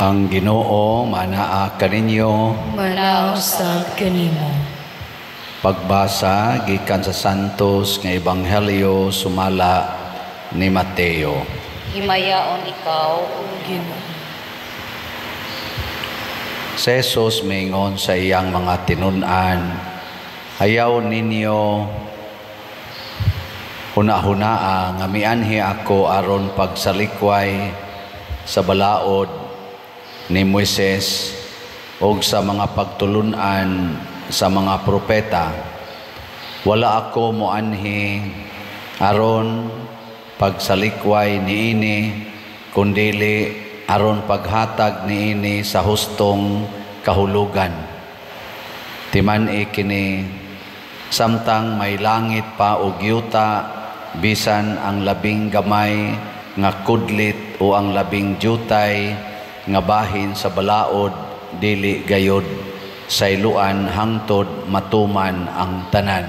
Ang Ginoo manaa kaninyo. Manaa usab kanimo. Pagbasa gikan sa Santos nga Ebanghelyo sumala ni Mateo. Himayaon ikaw, O Ginoo. Si Jesus miingon sa iyang mga tinun-an, "Ayaw ninyo hunahunaa nga mianhi ako aron pagsalikway sa balaod ni Moises ug sa mga pagtulun-an sa mga propeta. Wala ako moanhi aron pagsalikway niini, kundili aron paghatag niini sa hustong kahulugan. Timan-i kini, samtang may langit pa ug yuta, bisan ang labing gamay nga kudlit o ang labing jutay nga bahin sa balaod dili gayod sayloan hangtod matuman ang tanan.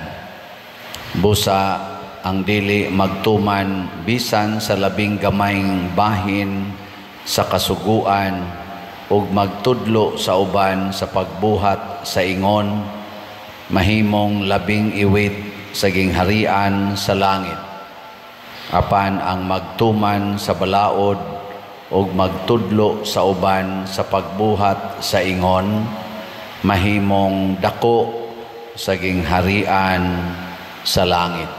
Busa ang dili magtuman bisan sa labing gamayng bahin sa kasuguan ug magtudlo sa uban sa pagbuhat sa ingon, mahimong labing iwit sa gingharian sa langit. Apan ang magtuman sa balaod ug magtudlo sa uban sa pagbuhat sa ingon, mahimong dako sa gingharian sa langit."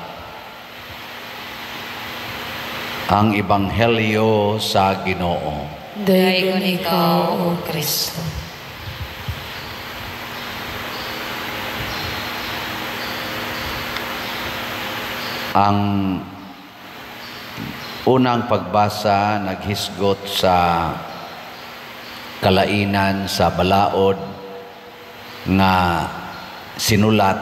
Ang Ebanghelyo sa Ginoo. Daygon ikaw, O Kristo. Ang unang pagbasa naghisgot sa kalainan sa balaod nga sinulat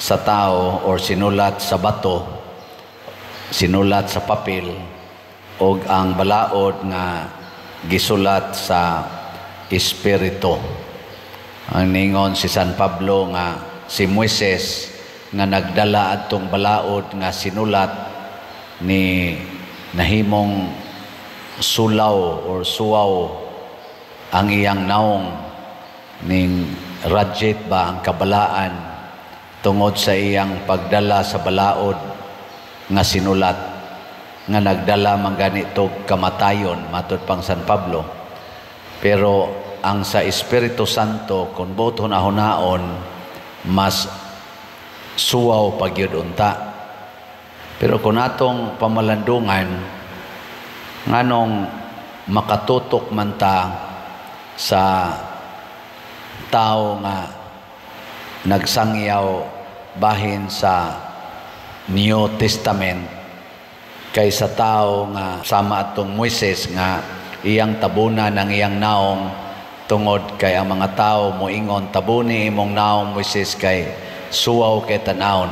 sa tao or sinulat sa bato, sinulat sa papel, og ang balaod nga gisulat sa espiritu. Ang ningon si San Pablo nga si Moises nga nagdala adtong balaod nga sinulat ni nahimong sulaw or suwaw ang iyang naong, ning radjet ba ang kabalaan tungod sa iyang pagdala sa balaod nga sinulat nga nagdala man ganito kamatayon, matud pang San Pablo. Pero ang sa Espiritu Santo, kung buot hunahunaon, mas suwaw pagyud unta. Pero kung atong pamalandungan, nganong makatutok man ta sa tao nga nagsangyaw bahin sa New Testament kaysa tao nga sama atong Moises nga iyang tabunan ang iyang naong tungod kay ang mga tao moingon, "Tabuni imong naong, Moises, kay suwaw kay tan-awon"?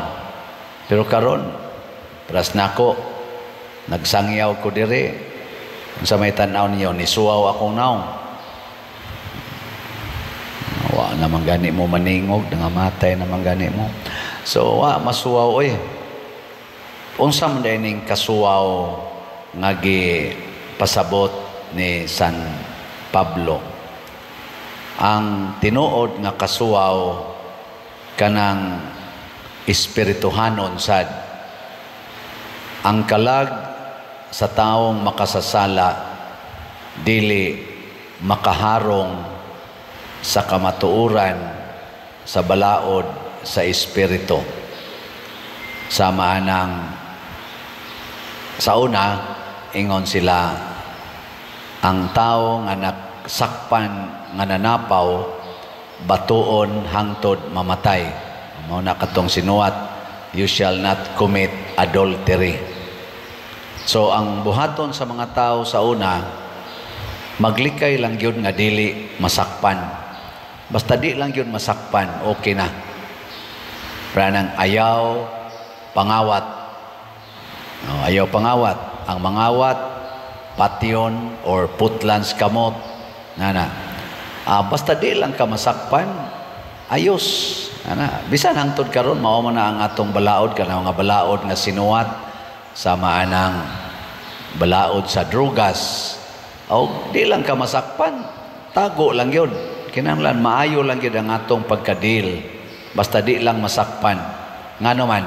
Pero karon pras nako nagsangyaw ko diri, unsa may tan-aw niyo, ni suwaw akong naong? Wa naman gani mo maningog, nangamatay naman gani mo. So wa masuwaw oy. Unsa man day ning kasuwaw nga gipasabot ni San Pablo? Ang tinuod nga kasuwaw kanang espirituhanon sad. Ang kalag sa taong makasasala dili makaharong sa kamatuoran sa balaod sa espiritu. Sama anang sa una, ingon sila, ang tao nga nagsakpan nga nanapaw, batuon hangtod mamatay. Mao na katong sinuwat, "You shall not commit adultery." So ang buhaton sa mga tao sa una, maglikay lang gyud nga dili masakpan. Basta di lang gyud masakpan, okay na. Pranang ayaw pangawat. No, ayaw pangawat. Ang mangawat, patyon or putlans kamot. Nana. Basta di lang ka masakpan, ayos. Ana, bisan hangtod karon mao man na ang atong balaod, kanang mga balaod nga sinuwat sama anang balaod sa drugas. O di lang ka masakpan, tago lang yun. Kinahanglan maayo lang gyud ang atong pagka-deal. Basta di lang masakpan. Ngano man,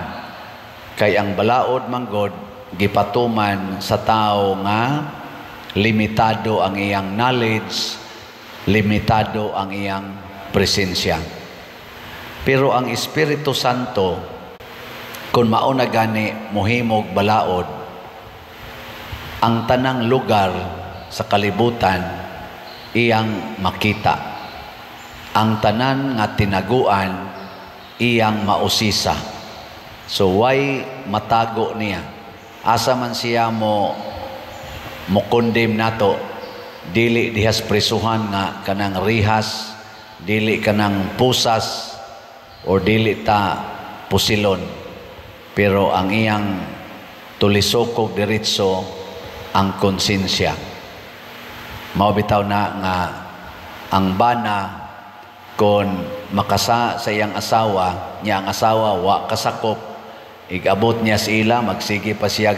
kay ang balaod manggod gipatuman sa tao nga limitado ang iyang knowledge, limitado ang iyang presensya. Pero ang Espiritu Santo, kung mao na gani mohimog balaod, ang tanang lugar sa kalibutan iyang makita. Ang tanan nga tinaguan iyang mausisa. So why matago niya? Asa man siya mo condemn nato? Dili dihas prisuhan nga kanang rihas, dili kanang pusas, or dili ta pusilon. Pero ang iyang tulisokog diretso ang konsensya. Mao bitaw na nga ang bana, kon makasa sa iyang asawa niya, ang asawa wa kasakop, igabot niya sa ila, magsige pa siya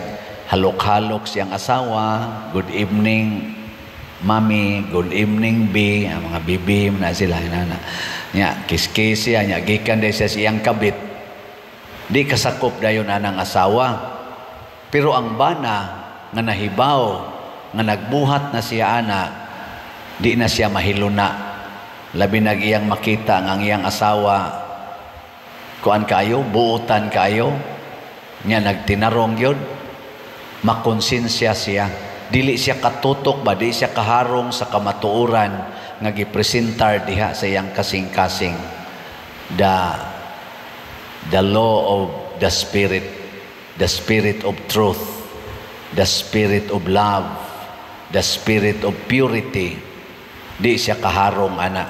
halok-halok siyang asawa, "Good evening, mami, good evening, B," ang mga bibi na sila na niya, kiss-kiss siya niya, gikan day siya sa iyang kabit, di kasakop dayon anang asawa. Pero ang bana nga nahibaw nga nagbuhat na siya ana, di na siya mahiluna, labi nag iyang makita nga ang iyang asawa kuan kayo, buutan kayo niya, nagtinarong yun, makonsensya siya. Dili siya katutok ba, di siya kaharong sa kamatuoran nga gipresentar diha sa iyang kasing-kasing. The law of the spirit, the spirit of truth, the spirit of love, the spirit of purity, di siya kaharong ana.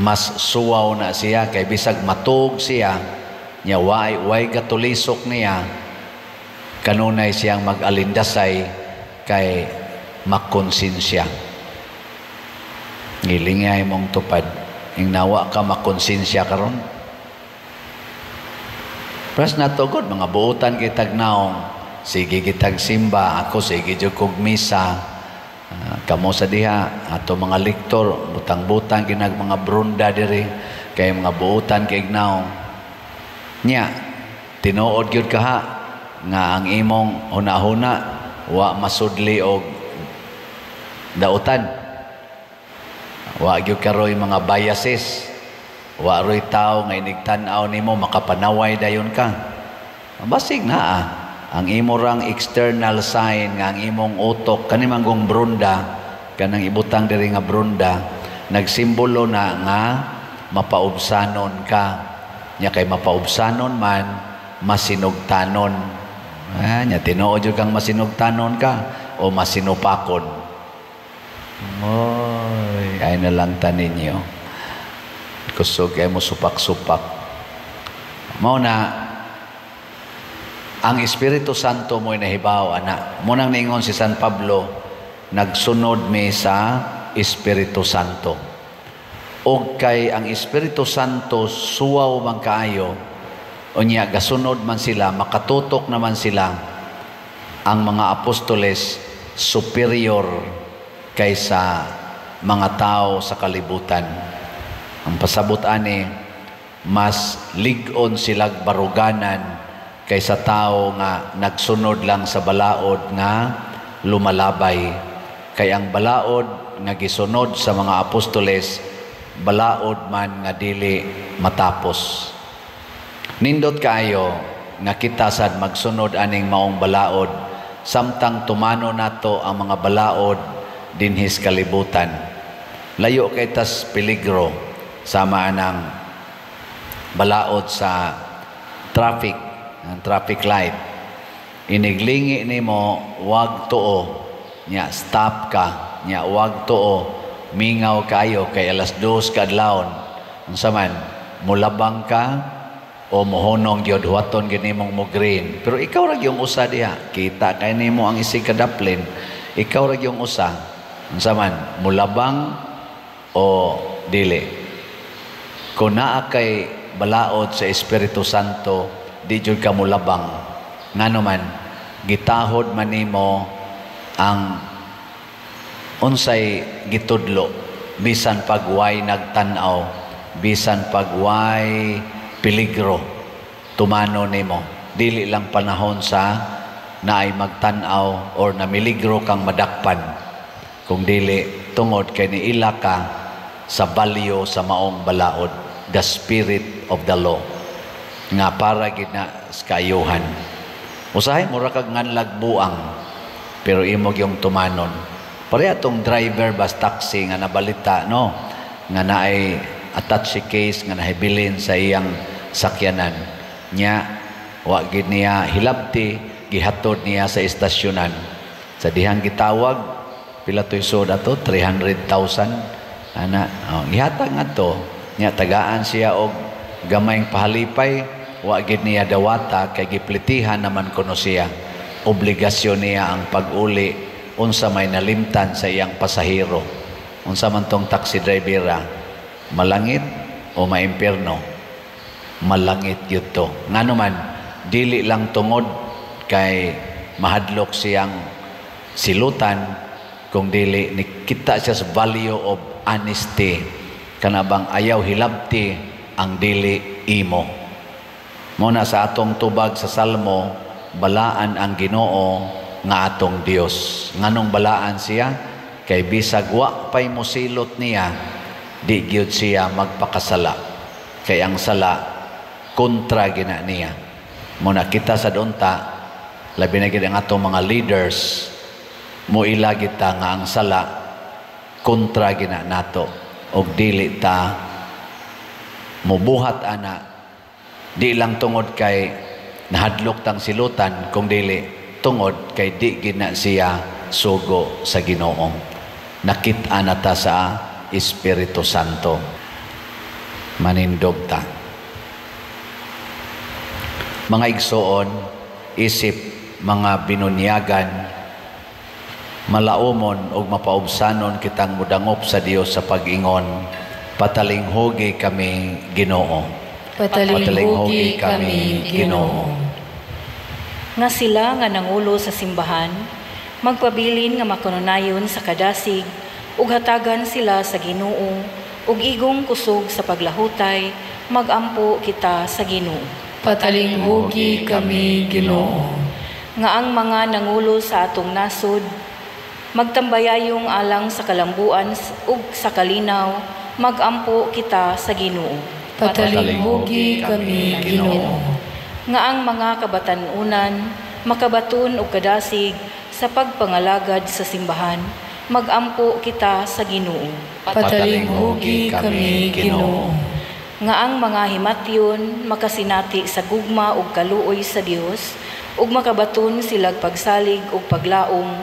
Mas suwaw na siya kay bisag matug siya nya, way gatulisok niya, kanunay siyang mag-alindasay kay makonsensya. Ngilingay mong tupad ing nawa ka makonsensya karon. Pras natugod mga buutan kitag naong, sige kitag simba, ako sige jud kog misa. Kamo sa diha ato mga lektor, butang-butang kinag mga brunda diri kay mga buutan kay naong nya. Tinuod gyud kaha nga ang imong hunahuna wa masudli og dautan, wa gyud karoy mga biases, wa roy tawo nga inigtan-aw nimo makapanaway dayon ka. Basig na ang imo rang external sign nga ang imong utok kani manggong brunda, kanang ibutang diri nga brunda, nagsimbolo na nga mapaubsanon ka nya. Kay mapaubsanon man, masinugtanon nya. Tinuod jud kang masinugtanon ka o masinupakon. Oy, ay na lang tanin ninyo, kusog ay mo supak-supak. Mao na ang Espiritu Santo mo'y nahibaw ana. Munang niingon si San Pablo, nagsunod mi sa Espiritu Santo. Og kay ang Espiritu Santo suwaw man kaayo, unya gasunod man sila, makatutok naman sila, ang mga apostoles superior kaysa mga tao sa kalibutan. Ang pasabot ani, mas lig-on silag baruganan kaysa tao nga nagsunod lang sa balaod nga lumalabay. Kay ang balaod nga gisunod sa mga apostoles, balaod man nga dili matapos. Nindot kaayo nga kita sad magsunod aning maong balaod samtang tumano nato ang mga balaod dinhis kalibutan. Layo kay tas peligro sama anang balaod sa traffic, ang traffic light. Iniglingi nimo, wag tuo nya, stop ka nya, wag tuo, mingaw kayo kay 2:00 kadlawon. Unsa man, mulabang ka o mohonong gyud, huwaton gyud nimong mo green? Pero ikaw ra gyung usa diha, kita kay nimo ang isig kadaplin, ikaw ra gyung usa. Unsa man, mulabang o dili? Kung naa kay balaod sa Espiritu Santo, di jud ka mulabang. Ngano man, gitahod man nimo ang Unsay gitudlo, bisan pagway nagtan-aw, bisan pagway peligro, tumano nimo. Dili lang panahon sa naay magtan-aw or namiligro kang madakpan, kung dili tungod kay niila ka sa value sa maong balaod, the spirit of the law, nga para gid na sa kaayuhan. Usahay mura kag nganlag buang, pero imo gyung tumanon. Pareha tong driver bus, taxi nga nabalita, no, nga naay attache case nga nahibilin sa iyang sakyanan nya. Wa gid niya hilabti, gihatod niya sa istasyonan. Sa dihang gitawag, pila to'y sud ato, 300,000 ana. Oh, gihatag ngadto nya, tagaan siya og gamayng pahalipay. Wa gid niya dawata kay giplitihan naman kuno siya. Obligasyon niya ang pag-uli unsa may nalimtan sa iyang pasahero. Unsa man tong taxi driver, malangit o maimpierno? Malangit yun to. Ngano man, dili lang tungod kay mahadlok siyang silutan, kung dili nikita siya sa value of honesty, kana bang ayaw hilabti ang dili imo. Mo na sa atong tubag sa Salmo, balaan ang Ginoo nga atong Dios. Nganong balaan siya? Kay bisag wa pay mosilot niya, di gyud siya magpakasala, kay ang sala kontra gina niya. Mo na kita sa unta, labi na gid ang atong mga leaders, moila kita nga ang sala kontra gina nato og dili ta mubuhat ana, di lang tungod kay nahadlok tang silutan, kung dili tungod kay di gina siya sugo sa Ginoo. Nakit-an na ta sa Espiritu Santo. Manindog ta. Mga igsoon, isip mga binunyagan, malaumon ug mapaubsanon kitang mudangop sa Dios sa pag-ingon, "Patalinghugi kami, Ginoo." Patalinghugi kami, Ginoo. Nga sila nga nangulo sa simbahan, magpabilin nga makanunayon sa kadasig, ug hatagan sila sa Ginoo ug igong kusog sa paglahutay, magampo kita sa Ginoo. Patalinghugi kami, Ginoo. Nga ang mga nangulo sa atong nasod magtambayayong alang sa kalambuan ug sa kalinaw, magampo kita sa Ginoo. Patalinghugi kami, Ginoo. Nga ang mga kabatan-unan makabaton og kadasig sa pagpangalagad sa simbahan, magampo kita sa Ginoo. Patalinghugi kami, Ginoo. Nga ang mga himatyon makasinati sa gugma ug kaluoy sa Dios ug makabaton silag pagsalig ug paglaom,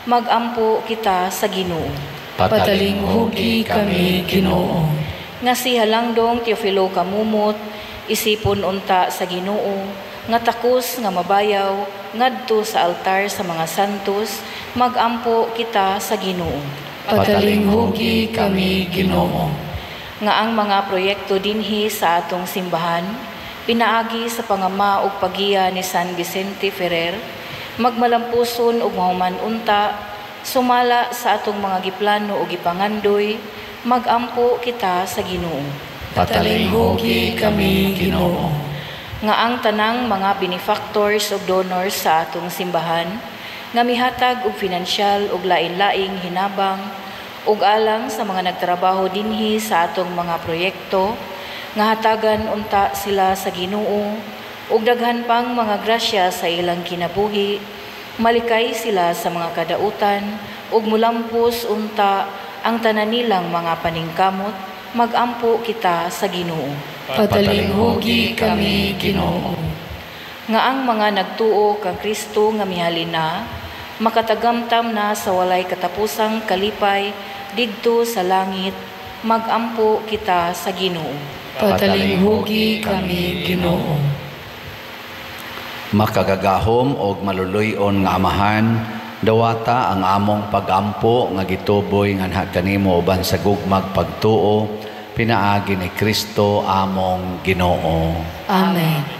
magampo kita sa Ginoo. Patalinghugi kami, Ginoo. Nga si Halangdong Teofilo Camomot isipon unta sa Ginoo nga takos nga mabayaw ngadto sa altar sa mga santos, magampo kita sa Ginoo. Patalinghugi kami, Ginoo. Nga ang mga proyekto dinhi sa atong simbahan pinaagi sa pangama ug paggiya ni San Vicente Ferrer magmalampuson ug mahuman unta sumala sa atong mga giplano ug gipangandoy, magampo kita sa Ginoo. Patalinghugi kami, Ginoo. Nga ang tanang mga benefactors ug donors sa atong simbahan nga mihatag og finansyal ug lain-laing hinabang, ug alang sa mga nagtrabaho dinhi sa atong mga proyekto, nga hatagan unta sila sa Ginoo ug daghan pang mga grasya sa ilang kinabuhi, malikay sila sa mga kadautan ug mulampos unta ang tanan nilang mga paningkamot, magampo kita sa Ginoo. Patalinghugi kami, Ginoo. Nga ang mga nagtuo kang Kristo nga mihalin na makatagamtam na sa walay katapusang kalipay didto sa langit, magampo kita sa Ginoo. Patalinghugi kami, Ginoo. Makagagahom og maluluy-on nga Amahan, dawata ang among pagampo nga gituboy nganha kanimo uban sa gugmag pagtuo pinaagi ni Kristo among Ginoo. Amen.